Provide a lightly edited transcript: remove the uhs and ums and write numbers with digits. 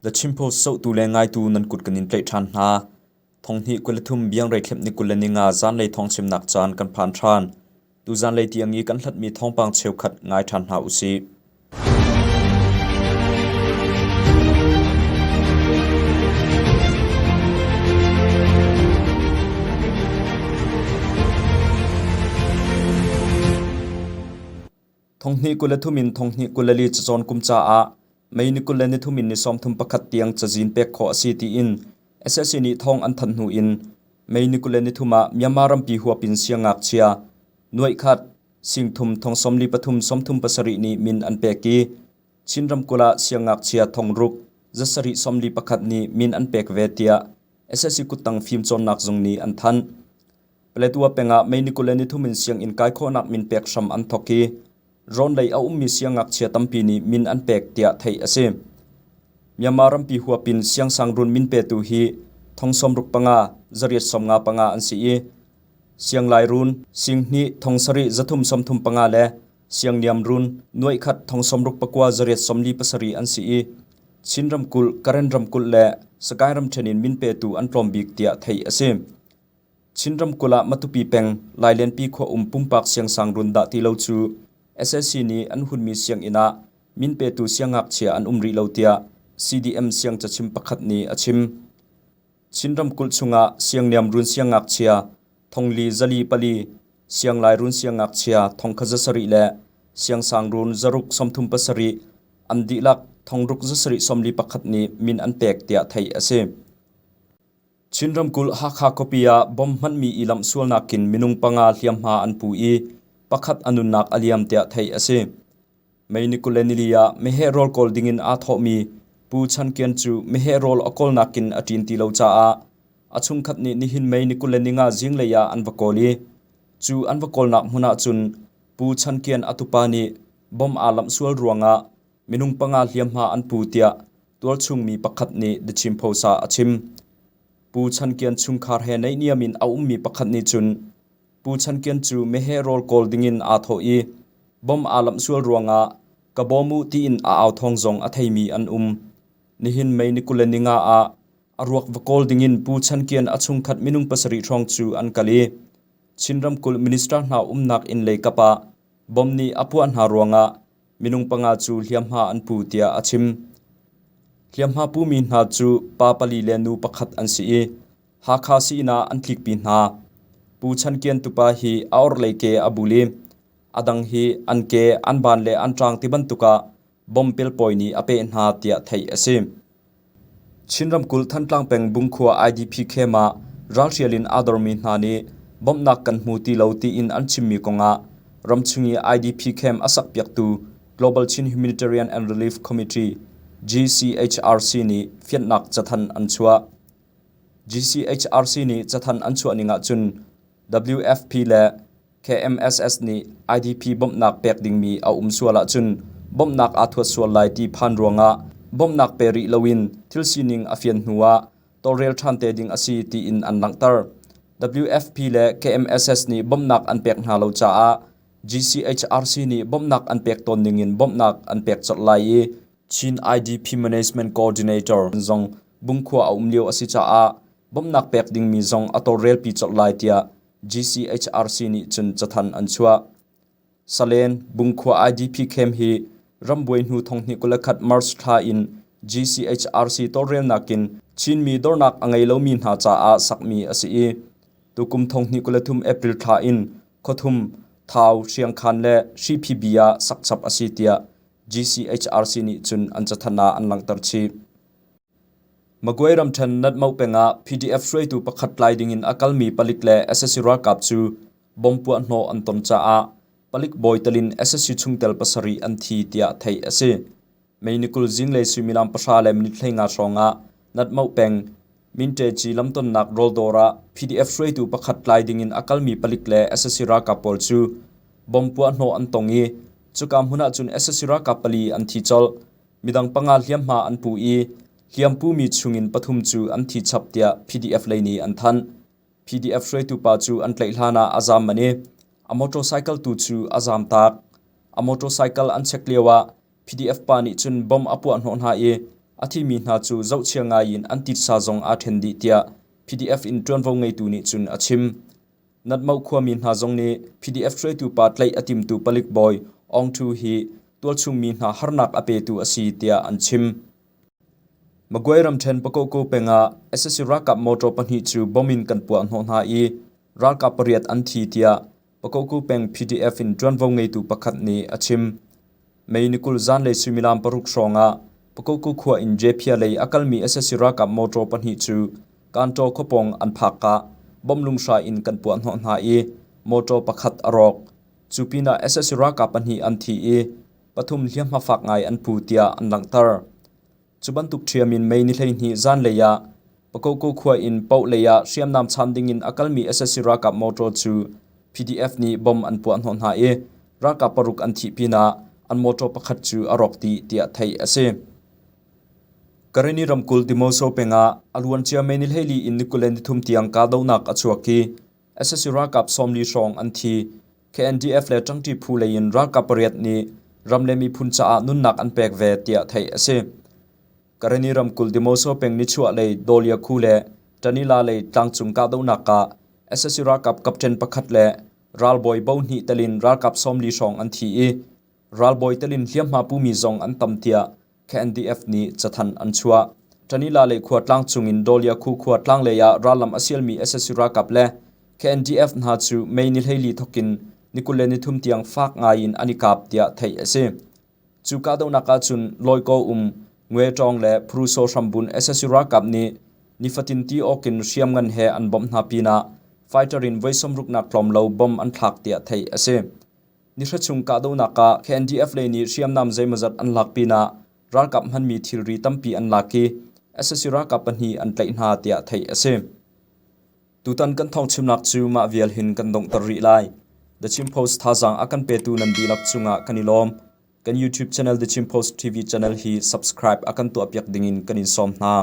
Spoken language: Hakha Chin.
The Chin Post zohtu le ngaitu nan kut kan in tlaih ṭhan hna. Thonghnih 23 biangrei thlep ni 25 zanlei thawngchimnak caan kan phan ṭhan. Tu zanlei tiang i kan hlatmi thawngpang cheukhat ngai ṭhan hna usih. Thonghnih 23 in thonghnih 24 cacawn kum caah May ni 23 in ni 31 tiang cazin pek khawh a si tiin SSC nih thawng an thanh hnu in May ni 23 ah Myanmar rampi huap in siangngakchia nuaih khat singthum thong sawmli pathum sawmthum pasarih nih min an pek i Chin ramkulh ah siangngakchia thong ruk zasarih sawmli pakhat nih min an pek ve tiah SSC kuttang fimcawnnak zung nih an thanh. Paletwa peng ah May ni 23 in sianginn kai khawhnak min pek hram an thawk i rawnlei a ummi siangngakchia tampi nih min an pek tiah theih a si. Myanmar rampi huap in siangsangrun min petu hi thong sawmruk panga zariat sawmnga panga an si i sianglairun singhnih thong sarih zathum sawmthum panga le siangniamrun nuaihkhat thong sawmruk pakua zariat sawmli pasarih an si i Chin ramkulh, Karen ramkulh le Sagaing ramṭhen in min petu an tlawm bik tiah theih a si. Chin ramkulh ah Matupi peng Lailenpi khua um pumpak siangsangrun dah ti lo cu SSC nih an hunmi sianginn ah min petu siangngakchia an um rih lo tiah CDM siangcachim pakhat nih a chim. Chin ramkulh chungah siangniamrun siangngakchia thongli zali pali, sianglairun siangngakchia thongkha zasarih le siangsangrun zaruk sawmthum pasarih an dihlak thongruk zasarih sawmli pakhat nih min an pek tiah theih a si. Chin ramkulh Hakha khuapi ah bomb hmanhmi i lamhsualnak in minung panga hliamhma an pu i pakhat a nunnak a liam tiah theih a si. May ni 24 ah meheh rawl kawl dingin aa thawhmi Pu Chan Kian cu meheh rawl a kawlnak in a ṭin ti lo caah a chungkhat nih nihin May ni 25 zinglei ah an va kawl i cu an va kawlnak hmun ah cun Pu Chan Kian a tupa nih bomb aa lamhsual ruangah minung panga hliamhma an pu tiah tualchung mi pakhat nih The Chin Post ah a chim. Pu Chan Kian chungkhar he naihniam in a ummi pakhat nih cun Pu Chan Kian cu meheh rawl kawl dingin aa thawh i bomb aa lamh sual ruangah ka bawm u tiin a au thawng zong a theimi an um. Nihin May ni 25 ah a ruak va kawl dingin Pu Chan Kian a chungkhat minung pasarih hrawng cu an kal i Chin ramkulh minister hna umnak inn lei kap ah bomb nih a puah hna ruangah minung panga cu hliamhma an pu tiah a chim. Hliamhma pumi hna cu pa pali le nu pakhat an si i Hakha sii-inn ah an tlikpi hna. Pu Chan Kian tupa hi a orhlei ke a bul i a dang hi an ke, an ban le an ṭang ti bantuk ah bomb pelpawi nih a peh hna tiah theih a si. Chin ramkulh Thantlang peng Bungkhua IDP camp ah ralhrial in aa dormi hna nih bawmhnak kan hmu ti lo tiin an chimmi kongah ramchung i IDP camp a sakpiaktu Global Chin Humanitarian and Relief Committee GCHRC nih fianhnak cathanh an chuah. GCHRC nih cathanh an chuah ning ahcun WFP le KMSS nih IDP bawmhnak pek dingmi a um sual ahcun bawmhnak aa thuat sual lai ti phan ruangah bawmhnak pe rih loin thil sining a fian hnu ah tawlrel ṭhan te ding a si tiin an langhter. WFP le KMSS nih bawmhnak an pek hna lo caah GCHRC nih bawmhnak an pek tawn ningin bawmhnak an pek colh lai i Chin IDP Management Coordinator zong Bungkhua a um lio a si caah bawmhnak pek dingmi zong a tawlrelpi colh lai tiah GCHRC nih cun cathanh an chuah. Salen Bungkhua IDP camp hi rambuai hnu thonghnih 21 March thla in GCHRC tawlrelnak in Chinmi dornak a ngei lomi hna caah sakmi a si i tukum thonghnih 23 April thla in khuathum Thau, Hriangkhan le Hriphibi ah sakchap a si tiah GCHRC nih cun an cathanh ah an langhter chih. Magway ramṭhen Natmo peng ah PDF hruaitu pakhat tlai dingin a kalmi palik le sac ralkap cu bomb puahhnawh an ton caah palik bawi telin sac chungtel pasarih an thi tiah theih a si. May ni 20 zinglei suimilam pahra le minute 15 hrawngah Natmo peng Minṭeci lamtonnak rawldawr ah PDF hruaitu pakhat tlai dingin a kalmi palik le sac ralkap pawl cu bomb puahhnawh an tong i cuka hmun ah cun sac ralkap pali an thi colh. Midang panga hliamhma an pu i hliampumi chungin pathum cu an thi chap tiah PDF lei nih an thanh. PDF hruaitu pa cu an tlaih hlan ah a zaam manh i a motorcycle tu cu a zaamtak. A motorcycle an check lioah PDF pa nih cun bomb a puah hnawh hna i A thimi hna cu zohchia ngai in an titsa zong aa ṭhen dih tiah PDF in ṭuanvo ngeitu nih cun a chim. Natmoh khuami hna zong nih PDF hruaitu pa tlaih a timtu palik bawi Aung Thu hi tualchung mi hna harnak a petu a si tiah an chim. Magway ramṭhen Pakoko peng ah sac ralkap motor pahnih cu bomb in kan puah hnawh hna i ralkap pariat an thi tiah Pakoko peng PDF in ṭuanvo ngeitu pakhat nih a chim. May ni 20 zanlei suimilam paruk hrawng ah Pakoko khua in Jephia lei a kalmi sac ralkap motor pahnih cu Kantaw khuapawng an phak ah bomb lunghra in kan puah hnawh hna i motor pakhat a rawk. Cu pinah sac ralkap pahnih an thi i pathum hliamhma fak ngai an pu tiah an langhter. Cu bantuk ṭhiam in May ni 12 zanlei ah Pakoko khua in Poh lei ah hriamnam chan dingin a kalmi sac ralkap motor cu PDF nih bomb an puah hnawh hna i ralkap paruk an thih pinah an motor pakhat cu a rawk dih tiah theih a si. Karenni ramkulh Demoso peng ah a luancia May ni 14 in ni 23 tiang kahdohnak a chuak i sac ralkap 40 hrawng an thi. KNDF le ṭangṭi phu lei in ralkap pariat nih ram le miphun caah nunnak an pek ve tiah theih a si. Karenni ramkulh Demoso peng nichuah lei Dawlia khu le Tanila lei tlangcung kahdohnak ah sac ralkap captain pakhat le ralbawi bo hnih telin ralkap 40 hrawng an thi i ralbawi telin hliamhma pumi zong an tam tiah KNDF nih cathanh an chuah. Tanila lei khua tlangcung in Dawlia khu khua tlanglei ah rallam a sialmi sac ralkap le KNDF hna cu May ni 14 thokin ni 23 tiang fak ngai in an i kap tiah theih a si. Cu kahdohnak ahcun Lawikaw um Ngwe Ṭawng le Pruso hrambun sac ralkap nih nifatin ti awk in hriamngan he an bawmh hna pinah fighter in voi sawmruknak tlawm lo bomb an thlak tiah theih a si. Nihra chung kahdohnak ah KNDF lei nih hriamnam zeimawzat an lak pinah ralkap hmanmi thilri tampi an lak i sac ralkap pahnih an tlaih hna tiah theih a si. Tutan kan thawngchimnak cu mah vial hin kan donghter rih lai. The Chin Post thazaang a kan petu nan dihlak cungah kan i lawm. Kan YouTube channel The Chin Post TV channel hi subscribe a kan tuahpiak dingin kan in sawm hna.